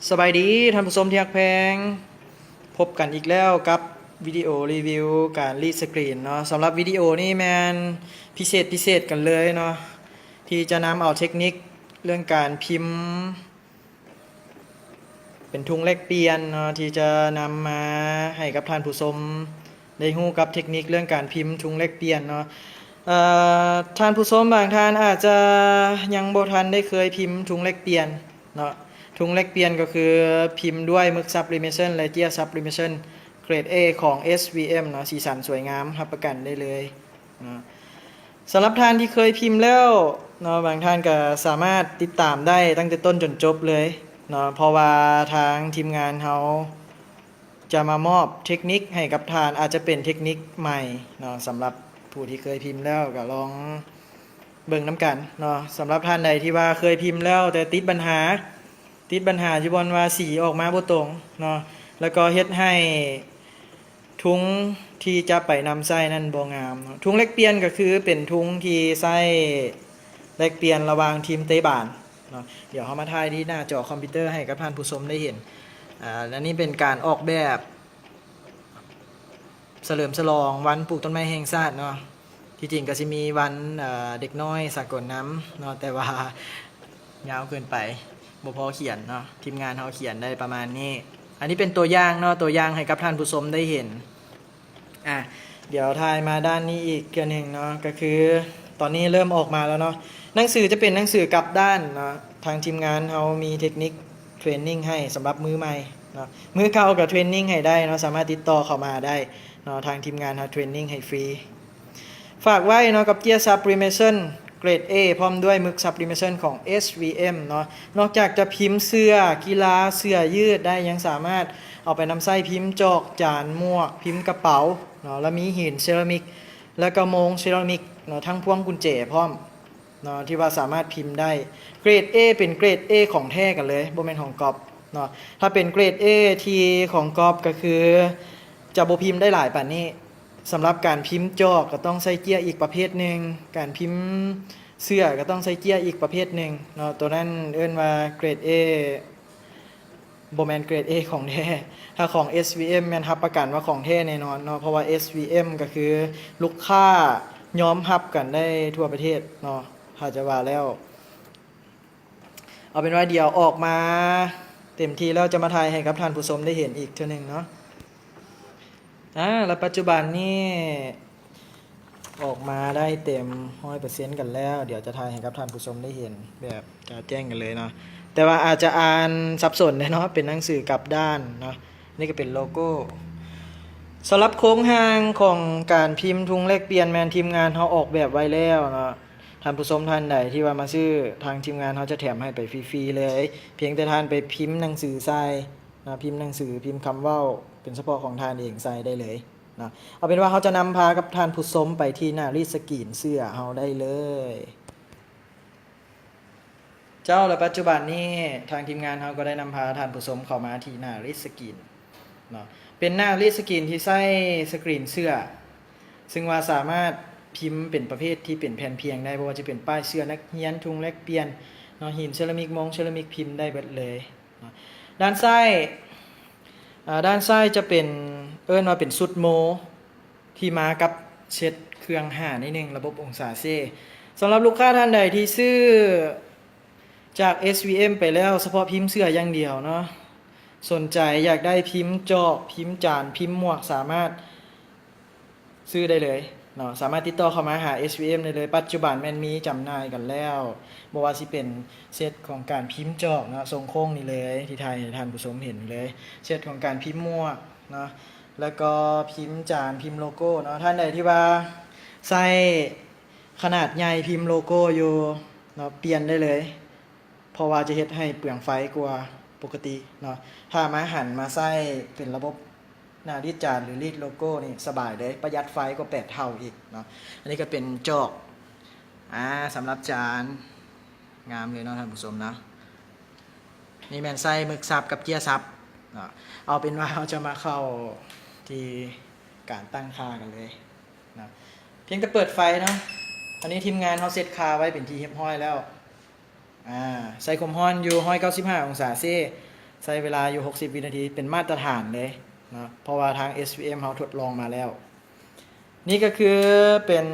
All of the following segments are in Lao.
ສະບາຍດີທ່ານຜູ້ຊົມທີ່ຮັກແພງ, ພົບກັນອີກແລ້ວກັບວິດີໂອຣີວິວການລີດສະກຣີນເນາະ. ສຳລັບວິດີໂອນີ້ແມ່ນພິເສດພິເສດກັນເລີຍເນາະ, ທີ່ຈະນຳເອົາເຕັກນິກເລື່ອງການພິມເປັນທຸງແລກປ່ຽນເນາະ, ທີ່ຈະນຳມາໃຫ້ກັບທ່ານຜູ້ຊົມໄດ້ຮູ້ກັບເຕັກນິກເລື່ອງການພິມທຸງແລກປ່ຽນເນາະ. ເອີ ທ່ານຜູ້ຊົມບາງທ່ານອາດຈະຍັງບໍ່ທັນໄດ້ເຄີຍພິມທຸງແລກປ່ຽນ ເນາະ. ທຸງແລກປ່ຽນກໍຄືພິມດ້ວຍໝຶກ sublimation ແລະ ເຈ້ຍ sublimation ເກຣດ A ຂອງ SVM ເນາະ, ສີສັນສວຍງາມ ຮັບປະກັນໄດ້ເລີຍເນາະ. ສຳລັບທ່ານທີ່ເຄີຍພິມແລ້ວເນາະ, ບາງທ່ານກໍສາມາດຕິດຕາມໄດ້ຕັ້ງແຕ່ຕົ້ນຈົນຈົບເລີຍເນາະ, ເພາະວ່າທາງທີມງານເຮົາຈະມາມອບເຕັກນິກໃຫ້ກັບທ່ານ, ອາດຈະເປັນເຕັກນິກໃໝ່ເນາະ. ສຳລັບຜູ້ທີ່ເຄີຍພິມແລ້ວກໍລອງ ເບິ່ງນຳກັນເນາະ. ສຳລັບທ່ານໃດທີ່ວ່າເຄີຍພິມແລ້ວແຕ່ຕິດບັນຫາ ຕິດບັນຫາຢູ່ບ່ອນວ່າສີອອກມາບໍ່ຕົງເນາະ, ແລ້ວກໍເຮັດໃຫ້ທຸງທີ່ຈະໄປນຳໃຊ້ນັ້ນບໍ່ງາມເນາະ. ທຸງແລກປ່ຽນກໍຄືເປັນທຸງທີ່ໃຊ້ແລກປ່ຽນລະຫວ່າງທີມເຕະບານເນາະ. ດຽວເຮົາມາຖ່າຍທີ່ໜ້າຈໍຄອມພິວເຕີໃຫ້ກັບທ່ານຜູ້ຊົມໄດ້ເຫັນ. ອາ ອັນນີ້ເປັນການອອກແບບ ສະເຫຼີມສະຫຼອງວັນປູກຕົ້ນໄມ້ແຫ່ງຊາດເນາະ. ທີ່ຈິງກໍຊິມີວັນ ເອີ ເດັກນ້ອຍສາກົນນຳເນາະ, ແຕ່ວ່າຍາວເກີນໄປ ບໍ່ພໍຂຽນເນາະ, ທີມງານເຮົາຂຽນໄດ້ປະມານນີ້. ອັນນີ້ເປັນຕົວຢ່າງເນາະ, ຕົວຢ່າງໃຫ້ກັບທ່ານຜູ້ຊົມໄດ້ເຫັນ. ອາ ດຽວຖ່າຍມາດ້ານນີ້ອີກເທື່ອໜຶ່ງເນາະ, ກໍຄືຕອນນີ້ເລີ່ມອອກມາແລ້ວເນາະ. ໜັງສືຈະເປັນໜັງສືກັບດ້ານເນາະ, ທາງທີມງານເຮົາມີເຕັກນິກເທຣນນິງໃຫ້ສຳລັບມືໃໝ່ເນາະ, ມືເກົ່າກໍເທຣນນິງໃຫ້ໄດ້ເນາະ, ສາມາດຕິດຕໍ່ເຂົ້າມາໄດ້ເນາະ, ທາງທີມງານເຮົາເທຣນນິງໃຫ້ຟຣີ. ຝາກໄວ້ເນາະ ກັບເຈ້ຍ sublimation ເກຣດ A ພ້ອມດ້ວຍໝຶກ sublimation ຂອງ SVM ເນາະ. ນອກຈາກຈະພິມເສື້ອກິລາ ເສື້ອຍືດໄດ້, ຍັງສາມາດເອົາໄປນຳໃຊ້ພິມຈອກ, ຈານ, ໝວກ, ພິມກະເປົາເນາະ, ແລະ ມີຫີນເຊຣາມິກ ແລະ ກໍໂມງເຊຣາມິກເນາະ, ທັງພວງກຸນແຈພ້ອມເນາະ, ທີ່ວ່າສາມາດພິມໄດ້. ເກຣດ A ເປັນເກຣດ A ຂອງແທ້ກັນເລີຍ, ບໍ່ແມ່ນຂອງກັອບເນາະ. ຖ້າເປັນເກຣດ A ທີ່ຂອງກັອບກໍຄືຈະບໍ່ພິມໄດ້ຫຼາຍປານນີ້. ສຳລັບການພິມຈອກກໍຕ້ອງໃຊ້ເຈ້ຍອີກປະເພດໜຶ່ງ, ການພິມເສື້ອກໍຕ້ອງໃຊ້ເຈ້ຍອີກປະເພດໜຶ່ງເນາະ, ໂຕນັ້ນເອີ້ນວ່າເກຣດ A ບໍ່ແມ່ນເກຣດ A ຂອງແທ້. ຖ້າຂອງ SVM ແມ່ນຮັບປະກັນວ່າຂອງແທ້ແນ່ນອນເນາະ, ເພາະວ່າ SVM ກໍຄືລູກຄ້າຍອມຮັບກັນໄດ້ທົ່ວປະເທດເນາະ ຖ້າຈະວ່າແລ້ວ. ເອົາເປັນວ່າດຽວອອກມາເຕັມທີ່ແລ້ວຈະມາຖ່າຍໃຫ້ກັບທ່ານຜູ້ຊົມໄດ້ເຫັນອີກເທື່ອໜຶ່ງເນາະ. ອາ ແລ້ວປັດຈຸບັນນີ້ອອກມາໄດ້ເຕັມຮ້ອຍເປີເຊັນກັນແລ້ວ, ດຽວຈະຖ່າຍໃຫ້ກັບທ່ານຜູ້ຊົມໄດ້ເຫັນແບບຈະແຈ້ງກັນເລີຍເນາະ. ແຕ່ວ່າອາດຈະອ່ານສັບສົນແດ່ເນາະ, ເປັນໜັງສືກັບດ້ານເນາະ. ນີ້ກໍເປັນໂລໂກ້. ສຳລັບໂຄງຮ່າງຂອງການພິມທຸງແລກປ່ຽນແມ່ນທີມງານເຮົາອອກແບບໄວ້ແລ້ວເນາະ. ທ່ານຜູ້ຊົມທ່ານໃດທີ່ວ່າມາຊື້, ທາງທີມງານເຮົາຈະແຖມໃຫ້ໄປຟຣີໆເລີຍ, ພຽງແຕ່ທ່ານໄປພິມໜັງສືໃສ່ເນາະ, ພິມໜັງສື, ພິມຄຳເວົ້າເປັນສະເພາະຂອງທ່ານເອງໃສ່ໄດ້ເລີຍເນາະ. ເອົາເປັນວ່າເຮົາຈະນຳພາກັບທ່ານຜູ້ຊົມໄປທີ່ໜ້າລີດສະກຣີນເສື້ອເຮົາໄດ້ເລີຍ. ເຈົ້າ ແລະ ປັດຈຸບັນນີ້ທາງທີມງານເຮົາກໍໄດ້ນຳພາທ່ານຜູ້ຊົມເຂົ້າມາທີ່ໜ້າລີດສະກຣີນເນາະ. ເປັນໜ້າລີດສະກຣີນທີ່ໃຊ້ສະກຣີນເສື້ອ, ຊຶ່ງວ່າສາມາດພິມເປັນປະເພດທີ່ເປັນແຜ່ນພຽງໄດ້, ບໍ່ວ່າຈະເປັນປ້າຍເສື້ອນັກຮຽນ, ທຸງແລກປ່ຽນເນາະ, ຫີນເຊຣາມິກ, ໂມງເຊຣາມິກ, ພິມໄດ້ເບິດເລີຍເນາະ. ດ້ານຊ້າຍ ອາ ດ້ານຊ້າຍຈະເປັນ ເອີ້ນວ່າເປັນຊຸດໂມ ທີ່ມາກັບເຊັດເຄື່ອງຫ້າໜ້ອຍໜຶ່ງ ລະບົບອົງສາເຊ. ສຳລັບລູກຄ້າທ່ານໃດທີ່ຊື້ຈາກ SVM ໄປແລ້ວ ສະເພາະພິມເສື້ອຢ່າງດຽວເນາະ, ສົນໃຈຢາກໄດ້ພິມຈອກ, ພິມຈານ, ພິມໝວກ, ສາມາດຊື້ໄດ້ເລີຍເນາະ, ສາມາດຕິດຕໍ່ເຂົ້າມາຫາ SVM ໄດ້ເລີຍ. ປັດຈຸບັນແມ່ນມີຈຳໜ່າຍກັນແລ້ວ, ບໍ່ວ່າຊິເປັນເຊັດຂອງການພິມຈອກເນາະ, ຊົງໂຄ້ງນີ້ເລີຍ ທີ່ຖ່າຍໃຫ້ທ່ານຜູ້ຊົມເຫັນເລີຍ, ເຊັດຂອງການພິມໝວກເນາະ, ແລ້ວກໍພິມຈານ, ພິມໂລໂກ້ເນາະ. ທ່ານໃດທີ່ວ່າໃຊ້ຂະໜາດໃຫຍ່ພິມໂລໂກ້ຢູ່ເນາະ, ປ່ຽນໄດ້ເລີຍ, ເພາະວ່າຈະເຮັດໃຫ້ເປືອງໄຟກວ່າປົກກະຕິເນາະ. ຖ້າມາຫັນມາໃຊ້ເປັນລະບົບໜ້າລີດຈານ ຫຼື ລີດໂລໂກ້ນີ້ສະບາຍເລີຍ, ປະຢັດໄຟກວ່າແປດເທົ່າອີກເນາະ. ອັນນີ້ກໍເປັນຈອກ ອາ ສຳລັບຈານ, ງາມເລີຍເນາະທ່ານຜູ້ຊົມເນາະ. ນີ້ແມ່ນໃຊ້ໝຶກສັບກັບເຈ້ຍສັບເນາະ. ເອົາເປັນວ່າເຮົາຈະມາເຂົ້າທີ່ການຕັ້ງຄ່າກັນເລີຍເນາະ. ພຽງແຕ່ເປີດໄຟເນາະ, ອັນນີ້ທີມງານເຮົາເຊັດຄ່າໄວ້ເປັນທີ່ຮຽບຮ້ອຍແລ້ວ. ອາ ໃສ່ຄວາມຮ້ອນຢູ່ຮ້ອຍເກົ້າສິບຫ້າອົງສາເຊ. ໃຊ້ເວລາຢູ່ຫົກສິບວິນາທີ ເປັນມາດຕະຖານເລີຍເນາະ ເພາະວ່າທາງ ເອສວີເອັມ ເຮົາທົດລອງມາແລ້ວ. ນີ້ກໍຄືເປັນ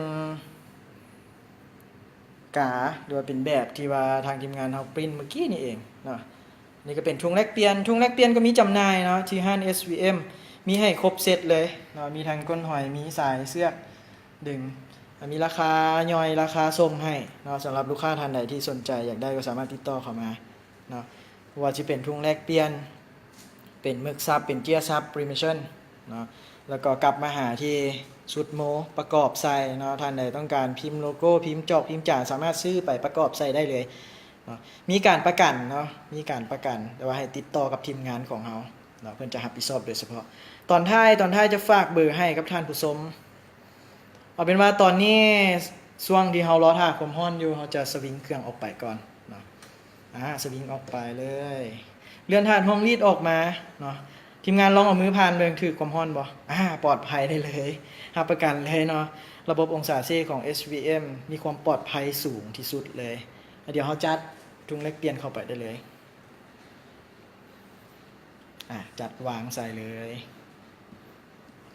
ກາ ຫຼືວ່າເປັນແບບທີ່ວ່າທາງທີມງານເຮົາປຣິ້ນເມື່ອກີ້ນີ້ເອງເນາະ. ນີ້ກໍເປັນທຸງແລກປ່ຽນ, ທຸງແລກປ່ຽນກໍມີຈຳໜ່າຍເນາະ ທີ່ຮ້ານ ເອສວີເອັມ ມີໃຫ້ຄົບເຊັດເລີຍເນາະ, ມີທັງກົ້ນຫອຍ, ມີສາຍເຊືອກດຶງ, ມີລາຄາຍ່ອຍ ລາຄາສົ່ງໃຫ້ເນາະ. ສຳລັບລູກຄ້າທ່ານໃດທີ່ສົນໃຈຢາກໄດ້ ກໍສາມາດຕິດຕໍ່ເຂົ້າມາເນາະ, ບໍ່ວ່າຊິເປັນທຸງແລກປ່ຽນ, ເປັນເມິກຊັບ, ເປັນເຈ້ຍຊັບ Freemason ເນາະ, ແລ້ວກໍກັບມາຫາທີ່ຊຸດໂມປະກອບໃສ່ເນາະ. ທ່ານໃດຕ້ອງການພິມໂລໂກ້, ພິມຈອກ, ພິມຈານ, ສາມາດຊື້ໄປປະກອບໃສ່ໄດ້ເລີຍເນາະ. ມີການປະກັນເນາະ, ມີການປະກັນ, ແຕ່ວ່າໃຫ້ຕິດຕໍ່ກັບທີມງານຂອງເຮົາເນາະ, ເພິ່ນຈະຮັບຜິດຊອບໂດຍສະເພາະ. ຕອນທ້າຍ, ຕອນທ້າຍຈະຝາກເບີໃຫ້ກັບທ່ານຜູ້ຊົມ. ເອົາເປັນວ່າຕອນນີ້ ຊ່ວງທີ່ເຮົາລໍຖ້າຄວາມຮ້ອນຢູ່, ເຮົາຈະສະວິງເຄື່ອງອອກໄປກ່ອນເນາະ. ອາ ສະວິງອອກໄປເລີຍ, ເລື່ອນຖາດຫ້ອງລີດອອກມາເນາະ. ທີມງານລອງເອົາມືຜ່ານເບິ່ງ, ຖືກຄວາມຮ້ອນບໍ່? ອາ ປອດໄພໄດ້ເລີຍ, ຮັບປະກັນເລີຍເນາະ. ລະບົບອົງສາເຊຂອງ ເອສວີເອັມ ມີຄວາມປອດໄພສູງທີ່ສຸດເລີຍ. ອາ ດຽວເຮົາຈັດທຸງແລກປ່ຽນເຂົ້າໄປໄດ້ເລີຍ. ອາ ຈັດວາງໃສ່ເລີຍ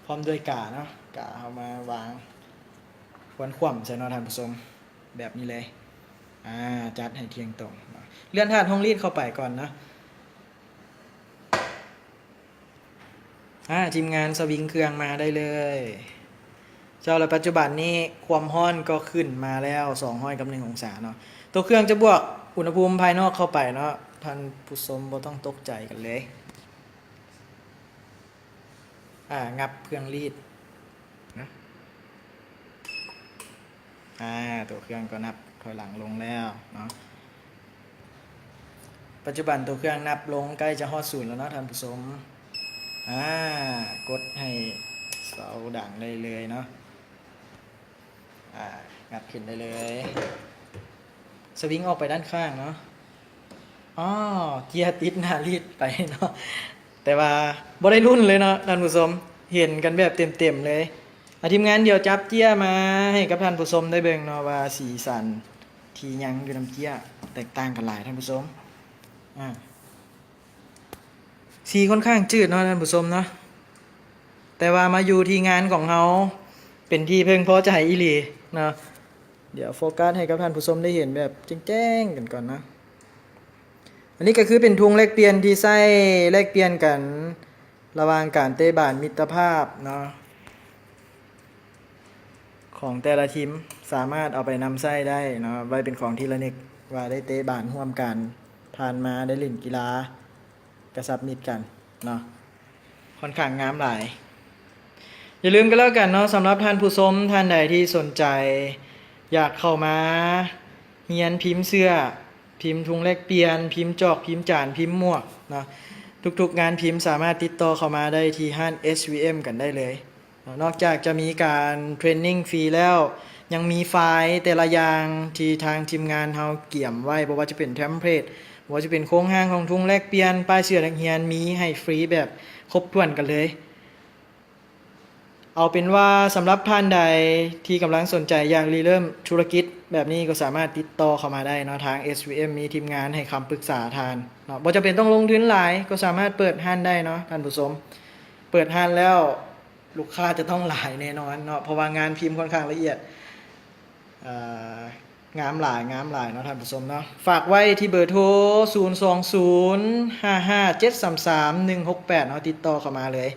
ພ້ອມດ້ວຍກາເນາະ, ກາເຮົາມາວາງຄວນຂວ້ຳໃສ່ເນາະທ່ານຜູ້ຊົມ, ແບບນີ້ເລີຍ. ອາ ຈັດໃຫ້ທ່ຽງຕົງເນາະ, ເລື່ອນຖາດຫ້ອງລີດເຂົ້າໄປກ່ອນເນາະ. ອາ ທີມງານສະວິງເຄື່ອງມາໄດ້ເລີຍ. ເຈົ້າ ແລະ ປັດຈຸບັນນີ້ຄວາມຮ້ອນກໍຂຶ້ນມາແລ້ວ ສອງຮ້ອຍກັບໜຶ່ງອົງສາເນາະ. ຕົວເຄື່ອງຈະບວກອຸນຫະພູມພາຍນອກເຂົ້າໄປເນາະ, ທ່ານຜູ້ຊົມບໍ່ຕ້ອງຕົກໃຈກັນເລີຍ. ອາ ງັບເຄື່ອງລີດນະ. ອາ ຕົວເຄື່ອງກໍນັບຖອຍຫຼັງລົງແລ້ວເນາະ. ປັດຈຸບັນຕົວເຄື່ອງນັບລົງໃກ້ຈະຮອດສູນແລ້ວເນາະທ່ານຜູ້ຊົມ. ອາ ກົດໃຫ້ເສົາດັງໄດ້ເລີຍເນາະ. ອາ ງັບຂຶ້ນໄດ້ເລີຍ, ສະວິງອອກໄປດ້ານຂ້າງເນາະ. ອໍ ເຈ້ຍຕິດໜ້າລີດໄປເນາະ, ແຕ່ວ່າບໍ່ໄດ້ລຸ້ນເລີຍເນາະທ່ານຜູ້ຊົມ, ເຫັນກັນແບບເຕັມໆເລີຍ. ອາ ທີມງານດຽວຈັບເຈ້ຍມາໃຫ້ກັບທ່ານຜູ້ຊົມໄດ້ເບິ່ງເນາະ ວ່າສີສັນທີ່ຍັງຢູ່ນຳເຈ້ຍແຕກຕ່າງກັນຫຼາຍທ່ານຜູ້ຊົມ. ອາ ສີຄ່ອນຂ້າງຈືດເນາະທ່ານຜູ້ຊົມເນາະ, ແຕ່ວ່າມາຢູ່ທີ່ງານຂອງເຮົາເປັນທີ່ເພິ່ງພໍໃຈອີ່ຫຼີເນາະ. ດຽວໂຟກັສໃຫ້ກັບທ່ານຜູ້ຊົມໄດ້ເຫັນແບບແຈ້ງໆກັນກ່ອນເນາະ. ອັນນີ້ກໍຄືເປັນທຸງແລກປ່ຽນທີ່ໃຊ້ແລກປ່ຽນກັນລະຫວ່າງການເຕະບານມິດຕະພາບເນາະ ຂອງແຕ່ລະທີມ, ສາມາດເອົາໄປນຳໃຊ້ໄດ້ເນາະ, ໄວ້ເປັນຂອງທີ່ລະນຶກວ່າໄດ້ເຕະບານຮ່ວມກັນ, ຜ່ານມາໄດ້ຫຼິ້ນກິລາກະຊັບມິດກັນເນາະ. ຂ້ອນຂ້າງງາມຫຼາຍ. ຢ່າລືມກັນແລ້ວກັນເນາະ, ສຳລັບທ່ານຜູ້ຊົມທ່ານໃດທີ່ສົນໃຈຢາກເຂົ້າມາຮຽນພິມເສື້ອ, ພິມທຸງແລກປ່ຽນ, ພິມຈອກ, ພິມຈານ, ພິມໝວກເນາະ, ທຸກໆງານພິມສາມາດຕິດຕໍ່ເຂົ້າມາໄດ້ທີ່ຮ້ານ ເອສວີເອັມ ກັນໄດ້ເລີຍເນາະ. ນອກຈາກຈະມີການເທຣນນິງຟຣີແລ້ວ, ຍັງມີໄຟລ໌ແຕ່ລະຢ່າງທີ່ທາງທີມງານເຮົາກຽມໄວ້, ບໍ່ວ່າຈະເປັນເທັມເພລດ, ບໍ່ວ່າຈະເປັນໂຄງຮ່າງຂອງທຸງແລກປ່ຽນ, ປ້າຍເສື້ອນັກຮຽນ, ມີໃຫ້ຟຣີແບບຄົບຖ້ວນກັນເລີຍ. ເອົາເປັນວ່າສຳລັບທ່ານໃດທີ່ກຳລັງສົນໃຈຢາກລິເລີ່ມທຸລະກິດແບບນີ້ ກໍສາມາດຕິດຕໍ່ເຂົ້າມາໄດ້ເນາະ, ທາງ ເອສວີເອັມ ມີທີມງານໃຫ້ຄຳປຶກສາທ່ານເນາະ. ບໍ່ຈຳເປັນຕ້ອງລົງທຶນຫຼາຍ ກໍສາມາດເປີດຮ້ານໄດ້ເນາະທ່ານຜູ້ຊົມ. ເປີດຮ້ານແລ້ວລູກຄ້າຈະຕ້ອງຫຼາຍແນ່ນອນເນາະ, ເພາະວ່າງານພິມຄ່ອນຂ້າງລະອຽດ. ເອີ ງາມຫຼາຍ, ງາມຫຼາຍເນາະທ່ານຜູ້ຊົມເນາະ. ຝາກໄວ້ທີ່ເບີໂທ ສູນສອງສູນ ຫ້າຫ້າເຈັດສາມສາມ ໜຶ່ງຫົກແປດເນາະ, ຕິດຕໍ່ເຂົ້າມາເລີຍ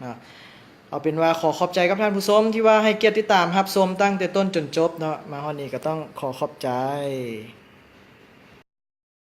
ເນາະ. ເອົາເປັນວ່າຂໍຂອບໃຈກັບທ່ານຜູ້ຊົມທີ່ວ່າໃຫ້ກຽດຕິດຕາມຮັບຊົມຕັ້ງແຕ່ຕົ້ນຈົນຈົບເນາະ, ມາຮອດນີ້ກໍຕ້ອງຂໍຂອບໃຈ.